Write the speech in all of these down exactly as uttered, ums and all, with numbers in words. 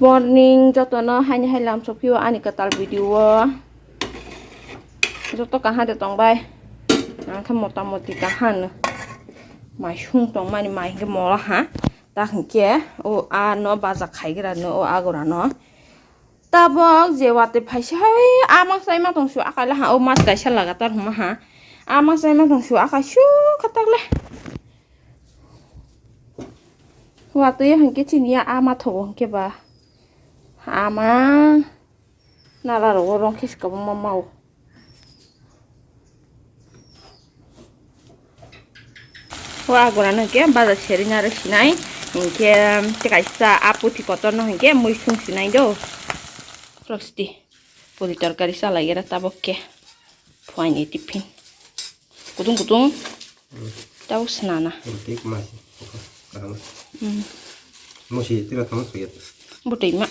Morning jotono haini hai lam sophiyo ani kwtal video o. Joto kaha de tong bai. Ang khe mota moti kaha no. Mai sung tong mani mai hwnkhe molo ha. Ta hwnkhe o a no baja khaigra no o agora no. Tabok je watwi phaisa hai ama sai ma tong su akai la ha o mas kaisa lagatar huma ha. Ama sai ma tong su akai su katak le. Watwi hwnkhe chini ya ama thogo hwnkhe ba. Ama nala rogo rong khe kwbangma mao. O agorano hwnkhe bajar seri naro sinai hwnkhe tei kaisa a puthi kotorno hwnkhe mui sung sinai do. Prosti puri torkari chalaigera tabok khe phuaini tiffin kutung kutung tabok sinana. Tei masi kaham. Hmm. Musi tira tamo suyat. Butwi ma.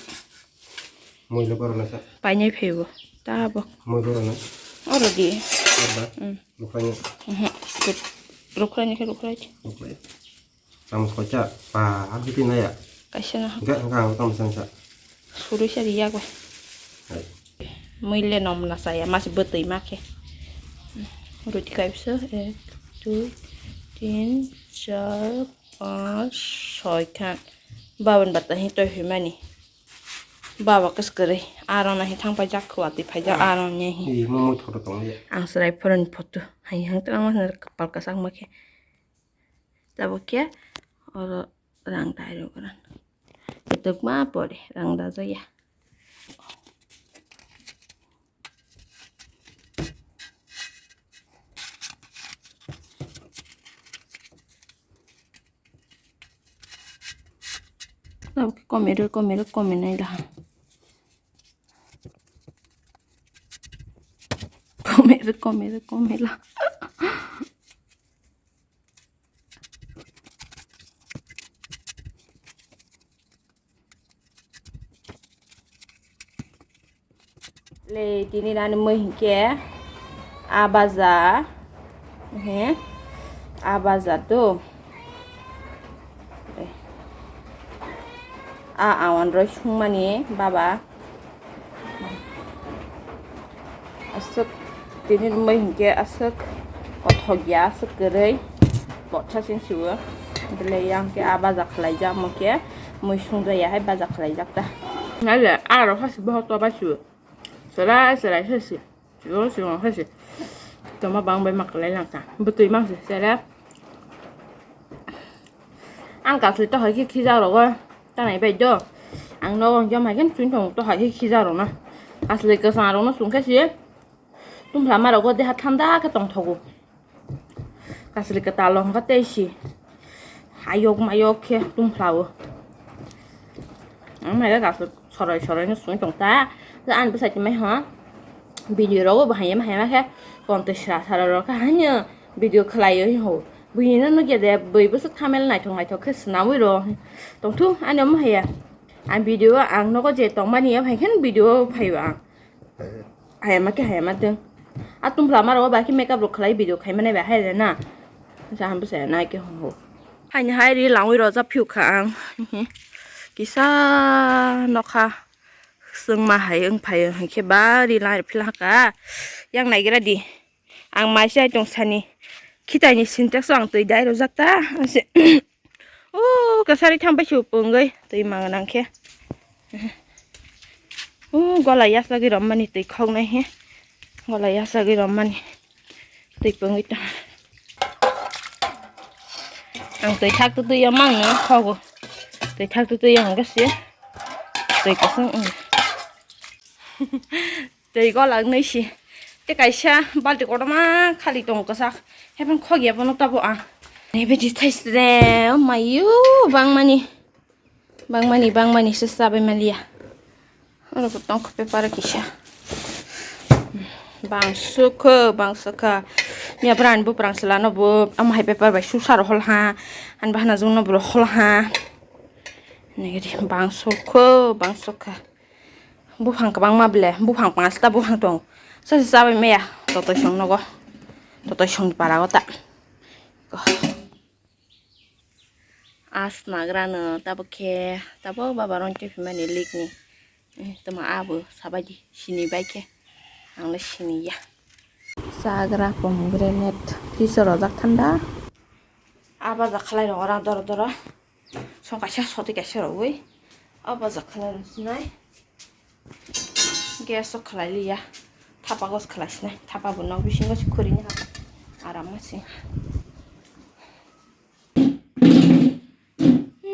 Mui lo borok nasa. Painai phaibo. Tabok. Mui borok na. Oro di. Arba. Hmm. Rukhraini. Mhm. Rukhraini khe rukhrai. Rukhrai. Tamo khocha. Pa, ang hiti naya. Kaisa na. Ga, ga, ang tamo sansa. Suri sari yak bai. Hai. Mui le nom na saya, mas bwtwi ma khe. Ruti kaisa, ek, dui, tin, char, panch, soi khan. Babon bata hi toi himani. Baba khe kwrwi, aro no hi thang paijak, watwi phaijak, aro ni hi. Imo mui photo tong ya. Ang chwrai phoroni photo. Hai hang tang ma kwpal kwchak ma khe. Tabuk khe oro rang dai rw rang. Kwtwkma pore rang dajaya. Tabuk khe kome rw, kome rw, kome nai la. Kome rw, kome rw, kome la. Le tini nani mui hinkhe a baja, he, a baja to. A awan roi sungmani baba. Aswk tini mui hinkhe aswk kothok ya, aswk kwrwi botha sing siwo. Belai yang khe a baja khlaijak, mo khe mui sungja ya hai baja khlaijak ta. Naile a rok hasi bohok to bai siwo. Chwrai chwrai se se. Chwng chwng se se. Toma bang bai ma kwlai lang ta. Bwtwi mang se sere. Ang kasli to hai khe khijak rogo. Ta nai bai do. Ang nogo hwnkhe mai khe chwng tong to hai khe khijak rok na. Kasli kwchang rok no chwng khe se. Tumphla ma rogo deha thanda khe tong thogo. Kasri kwtal o hwnkha tei si ayok mayok khe tungphlao. Ang nai khe kasri soroi soroi no songwi tong ta. Ani bwsai tongmai ho video rogo bo haiya ma haiya ma khe kontwi sra sra rok khe haino video khlai o ho. Buini no nugya de bui bwswk thamel naithok naithok khe swnawi ro tongthu ani omo haiya. Ang video ang nogo je tongmani o hai khe video phai o ang. Hayama khe hayama tong. A tumphla ma rogo bai khe makeup rok khlai video khai mani bai hai rena. Sa ham bwsai nai khe hwngo. Haini hai ri langwi rojak phiu kha ang. Kisa nokha swngma hai wng phai o hinkhe ba ri lang ri phila kha. Yang naigra di. Ang mai se tong sani. Khitai ni syntex o ang twi dai rojak ta. O kasari tham bai su pungwi twi mang nang khe. O gola yasagwi rom mani twi khok nai he. Gola yasagwi rom mani twi pungwi ta. Ang twi thak tu twi mang no khogo. Twi thak tu twi ang gasi. Twi kasang. Twi gola wngnai si. Tei kaisa balti kotorma khali tongo kwchak. Hephang khok ya bono tabo ang. Nai bidi thaisre, o mayu, bangmani. Bangmani, bangmani se chabai maliya. Oro bo tongkha paper kisa. Bang sukha, bang sukha. Miya brani buprang selano bo, amo hai paper bai susa rohol ha. An bahana jungno bo rohol ha. Nai bidi bang sukha, bang sukha. Buphang kwbangma ble, buphang panchta buphang tong. Sase chabai maya, totoi song nogo. Totoi song para o ta. As nagra no tabuk khe tabuk baba rong twi phimani lik ni. Eh, tamo abo sabaidi sini bai khe. Ang le sini ya. Chagra pomegranate fridge o rojak thanda. Aba ja khlai rok ora doro doro. Song kaisa soti kaisa rogwi. Aba ja khlai rok sinai. Gas o khlai liya. Thapa gos khlai sinai. Thapa bo nok bisingo se khuri ni ha. Aram ma sing.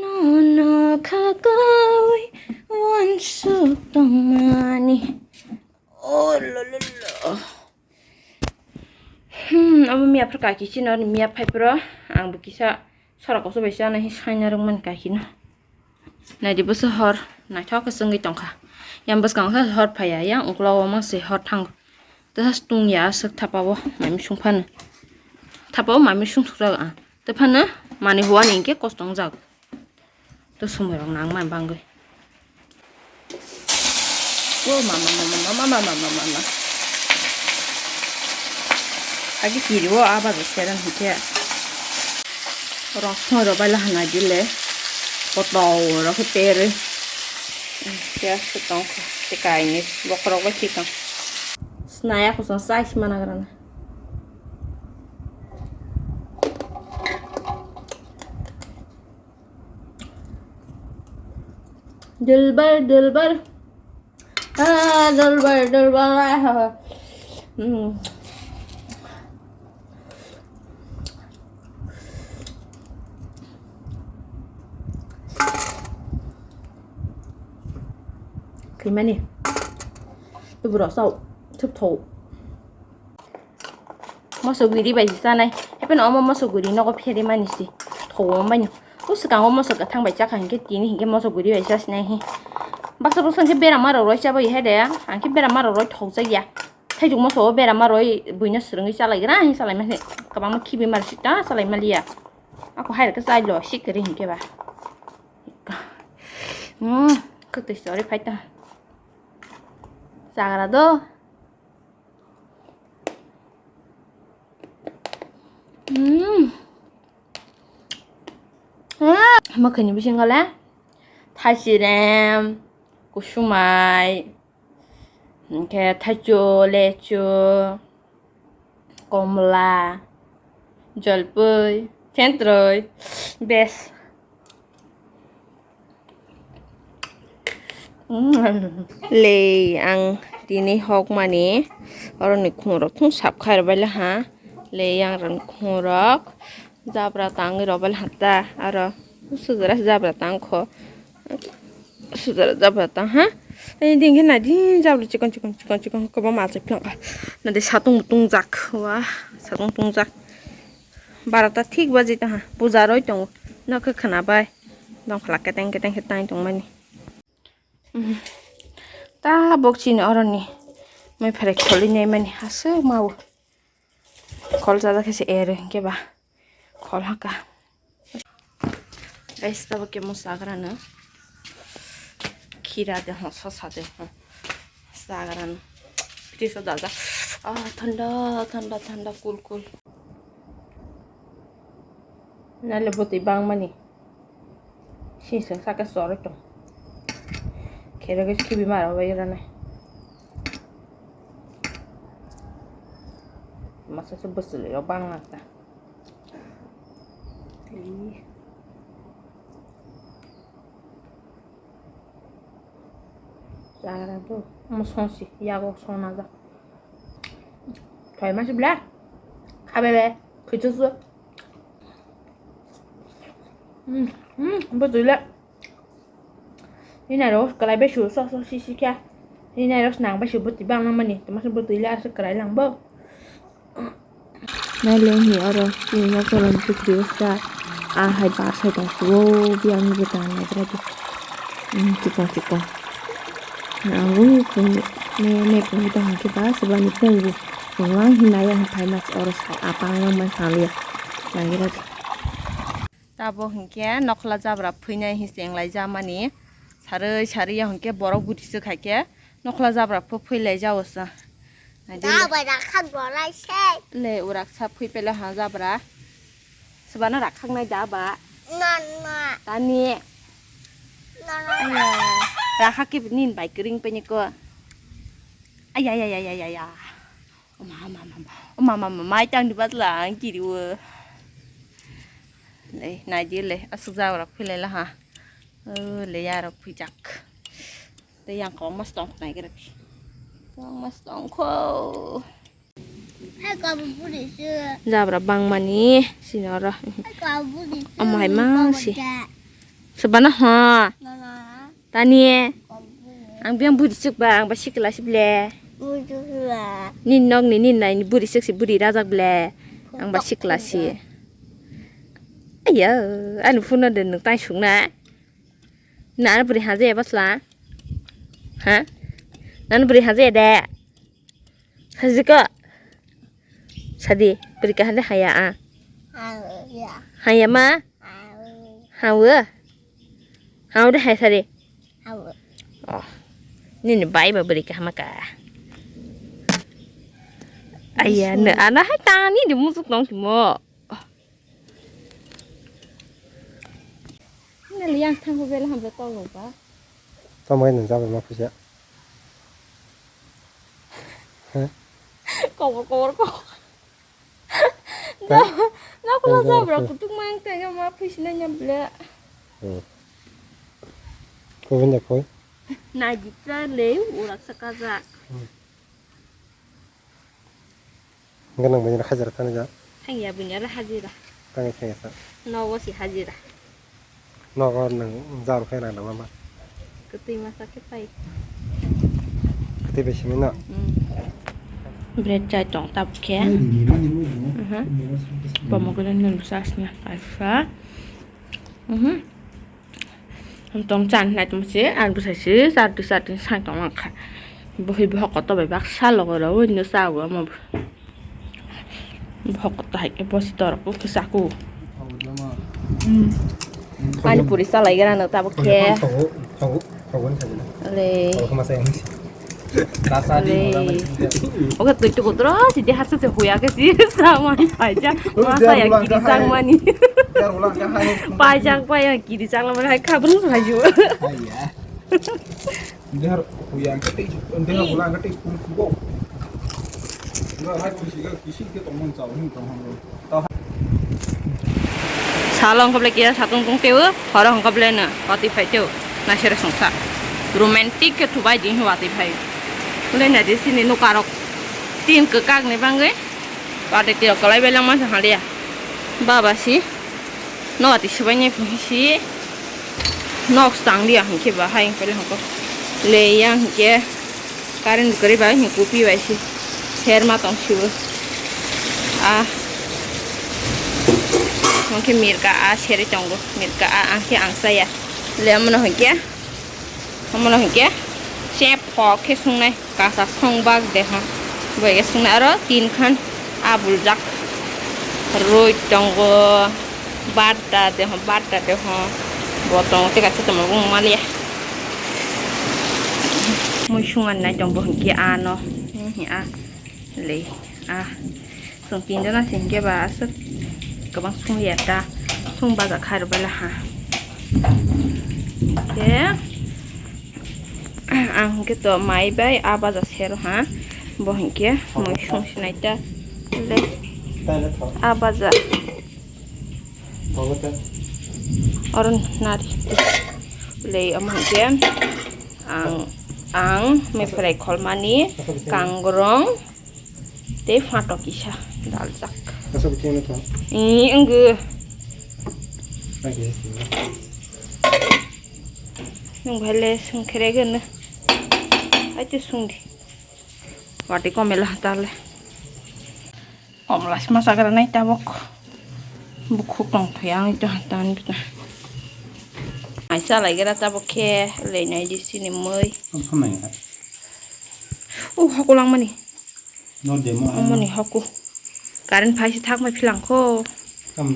Nono khakaui uansuk tongmani. Oh, lo, lo, lo. Hmm, abo miya phar kaki chino, miya phai phro, ang bo kisa sora koso bai chana hi saina rwngmani kaki no. Naidi bwswk hor naithok khe chwngwi tongkha. Yang bwskang khe hor phaiya, yang uklogo mangse hor thango. Tei tungya aswk thapao mami sung phano. Thapao mami sung thukjak ang. Tei phano manwi huani hinkhe kosto wngjak. Tei somoirok nangmani bangwi. O mama, mama, mama. Agi kiri o aba bo seran hinkhe. Rok soi rok bai lahana dile. Poto rok khe peri. Piyaj khe tongkha. Tei kainwi bokhorok bai khe tong. Snaya kusung chai sima nagrana. Dilbar, dilbar. Ah, dilbar, dilbar. Hmm. Khaimani. Tuburo sao. Thup thou. Moso guri bai se chanai. Hapheno omo moso guri nogo pherimani se. Thogo mani. O swkango moso kwthang bai chakha hinkhe tini hinkhe moso guri bai chasinai hi. Baksa baksa hinkhe berama rok roi chabai hai de. Ang khe berama rok roi thokjak ya. Thaichuk moso o berama roi buino swrwngwi chalaigra hi chalaima se. Kwbangma khibi mar sita chalaima liya. Ako hai rok khe chai lo sikiri hinkhe ba. Hmm, kwtwi chori phai ta. Chagra do. Mm. Ah, mwkhwini bisingo le thaisirem, kusumai, hinkhe thaichu, lechu, komla, jolpui, thentroi, bes. Le ang tini hokmani oroni khungrok thung sap khai rwbaile ha. Le yang rang khungrok jabra tangwi rwbaile ha ta aro sujara jabra tang kho sujara jabra tang ha. Ani din khe nai din jabra chikon chikon chikon chikon kwbangma achai philangkha. Nade satung mutung jak wa satung tung jak. Barota thik baji tong ha puja roi tongo nokhe khwnabai. Dongkhla keteng keteng khe tang tongmani. Ta bok chini oroni mai phere kholi nai mani aswk mau. Khol chajak khe se ere hinkhe ba khol haka. Guys, tabo kemo chagrano khira de ho sosa de ho chagrano. Fridge o dajak. Ah, thanda thanda thanda cool cool. Naile bwtwi bangmani. Sising saka chorwi tong. Kherok khibi maro bai rani. Masa se bwswlwi rok bang nang ta. Chagra do. Omo songsi yago song najak. Thoi masi bla. Khabe be. Khuichusu. Hmm, hmm, bwtwi le. Ina ro kwlai bai su so so si si kya. Ina ro snang bai su bwtwi bang mani. Tama su bwtwi le asu kwlai lang bo. Naile ni oro chini nok tolani pukhri o sa. A hai ba sai tong su. Biyang ni bwtang nai bwradi. Hmm, chikon chikon. Ang ui kung me me kung tong khe ba se bani pung bu. Kung lang hinai ang phai mas oro sai apang lang man sang liya. Nai bwradi. Tabo hinkhe nokhla jabra phuinai hi chenglaijamani. Sarwi sarwi ya hinkhe borok guri se khaikhe nokhla jabra phu phuilaijao se. Naidi le. Jabra khak bolai se. Le urak sa phui pele ha jabra. Swbano rak khaknai da ba. Tani. Aya. Rakha ke nini bai kring pe ni ko. Aya, aya, aya, aya, aya. Oma, oma, oma, oma. Oma, oma, mai tang di batla ang kiri wo. Le, nai di le. Asuk jawra philai la ha. O, le yarok phijak. Tei yang kwbangma stong khnai khe rw phi. Kwbangma stong kho. Hai kabu buri se. Jabra bangmani sini oro. Hai kabu buri se. Omo hai mang si. Sebana ho. Nana. Tani. Kabu buri. Ang biang buri suk ba, ang ba sikla si ble. Buri suk ba. Nin nok ni nin nai ni buri suk si buri rajak ble. Ang ba sikla si. Aya, ani phone de nung tai sung na. Nana bwrwi haje ya basla? Ha? Nana bwrwi haje ya de? Haji ko? Sadi, bwrwi ka hande haya a? Haya. Haya ma? Haya. Hawo? Hawo de hai sadi? Hawo. Oh. Nini bai ba bwrwi ka hama ka. Aya, ne ana hai tani de musuk tong timo. Nang yang thang ko bela hamle tol ba. Tamo nang jabra ma phuisa. Kobor kobor ko. Na na ko jabra kutuk mang tang ma phuisna nya ble. Ko bin da koi. Na gitsa le urak sakajak. Hingke nang buini hajira thani ja? Thangya buini ala hajira. Tangi thangya sa. Nogo si hajira. Nogo nang jaru khe nang nama ma. Ketui masa khe pai. Ketui bai simi no? Bread chai tong tap khe. Pomegranate nung sasnya kaisa. Tong chan nai tong se, ang bwsai se, char di char di sang tong lang kha. Bo hai bohok kotor bai baksa logo rw, oi no cha bo omo. Bohok kotor hai khe bosi dor ko kisa ko. Pani puri chalai gra no tabo khe. Le. Oke, tui tu kudro, si dia hasa se huya ke si, samani paja, masa yang kiri sang mani. Paja, paja, kiri sang mani, hai kabun paja. Dia huya ke ti, dia hulang ke ti, pun kubo. Dia hai kusi ke, kisi ke tomon chau, ni tomon. Salo hwnkha ble kiya satung tung teo, horo hwnkha ble no watwi phai teo, naisere songsa. Romantic khe thubai di hwnwi watwi phai. Hwnwi naidi sini nukarok tin kwkak ni bagwi watwi twi rok kwlai bai langma se haliya. Baba si no watwi swbai nai phung si. Nok stang dia hwnkhe ba hai hwnkhe le hwnkhe le yang hwnkhe current kwrwi bai hwnkhe kupi bai se ser ma tong sibo a hwnkhe mirka a serwi tongo mirka a ang khe ang chaya le omono hwnkhe omono hwnkhe chep. Kok khe sungnai kasa song bak de ho. Bai khe sungnai aro tin khan abuljak. Roi tongo, barta de ho, barta de ho. Bo tongo tei kaisa tongmo bo wng maliya. Mui sungan nai tong bo hwnkhe ano. Hi a le a. Chwng tinjona se hinkhe ba aswk kwbang swngliya ta, swng baja khairok bai laha. Hinkhe ang hinkhe to mai bai a baja sero ha, bo hinkhe mui swng sinai ta le a baja. Oro nari le omo hinkhe ang, ang meprai kholmani kangrong. Tei phatok kisa daljak. Asa bo khe nokha. Ee, wngwi. Ai khe sini. Nwng bai le swng khere gwnw. Ai tei swng di. Watwi komela ta le. Komla se ma chagra nai tabuk. Bukhuk tong thai ang ito hatan bita. Ai chalai gra tabuk khe le nai di sini mui. Ang khamai ha. U hokulang mani. No demo. Omoni hoku. Current phai se thak mai philang kho. Kam.